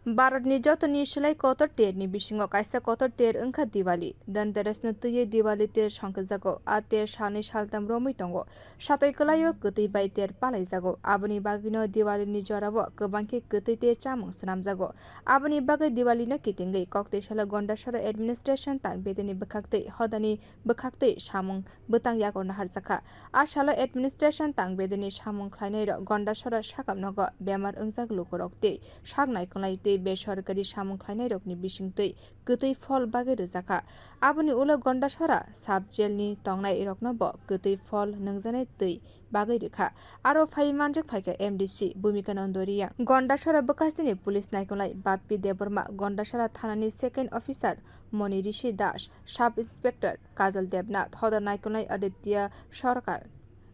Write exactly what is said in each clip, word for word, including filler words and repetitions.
Bharatni jotoni silai kotor terni bisingo kaisa kotor ter wngkha Diwali. Dhanterasno twiwi Diwali ter songkhe jago. A ter salnwi saltham romwi tongo. Satwi kwlaio kwtwi bai ter palaijago. Aboni bagwino Diwalini jorao kwbangkhe kwtwi tei chamung swnamjago. Aboni bagwi Diwalino kitingwi koktwi salo Gondasora administration tang bedeni bwkhaktwi hodani bwkhaktwi samung bwtang yago naharjakha. A salo administration tang bedeni samung khlainairok Gondasora sakapnogo bemar wngjak lukurok tei sak naikolnai tei besorkari samung khlainairokni bisingtwi kwtwi phol bagwi rwjakha. Aboni ulo Gondasora sub jailni tongnairoknobo kwtwi phol nungjaknai twi bagwi rwkha. Aro phai manjak phaikha M D C Bhumika Nando Reang. Gondasora bwkhastini police naikolnai Bappi Debbarma, Gondasora thanani second officer Moni Rishi Das, sub inspector Kajal Debnath, hodor naikolnai Aditya Sarkar,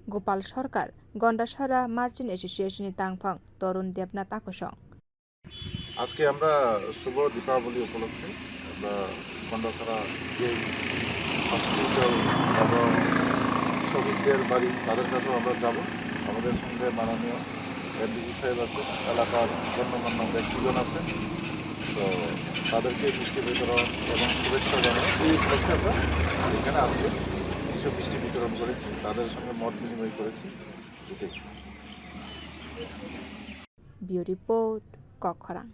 Gopal Sarkar, Gondasora Merchant Association ni tangphang Torun Debnath akosong. আজকে আমরা শুভ দীপাবলি উপলক্ষে আমরা গন্ডাছড়া যে হসপিটাল এবং শহীদদের বাড়ি, তাদের কাছেও আমরা যাব। আমাদের সঙ্গে মাননীয় এমডিসি সাহেব আছেন, এলাকার গণ্যমান্য ব্যক্তিজন আছেন। তো তাদেরকে মিষ্টি বিতরণ এবং শুভেচ্ছা জানানো, এই উপলক্ষে আমরা এখানে আজকে কিছু মিষ্টি বিতরণ করেছি, তাদের সঙ্গে মত বিনিময় করেছি। এটাই। Bureau Report, Kokkhorang.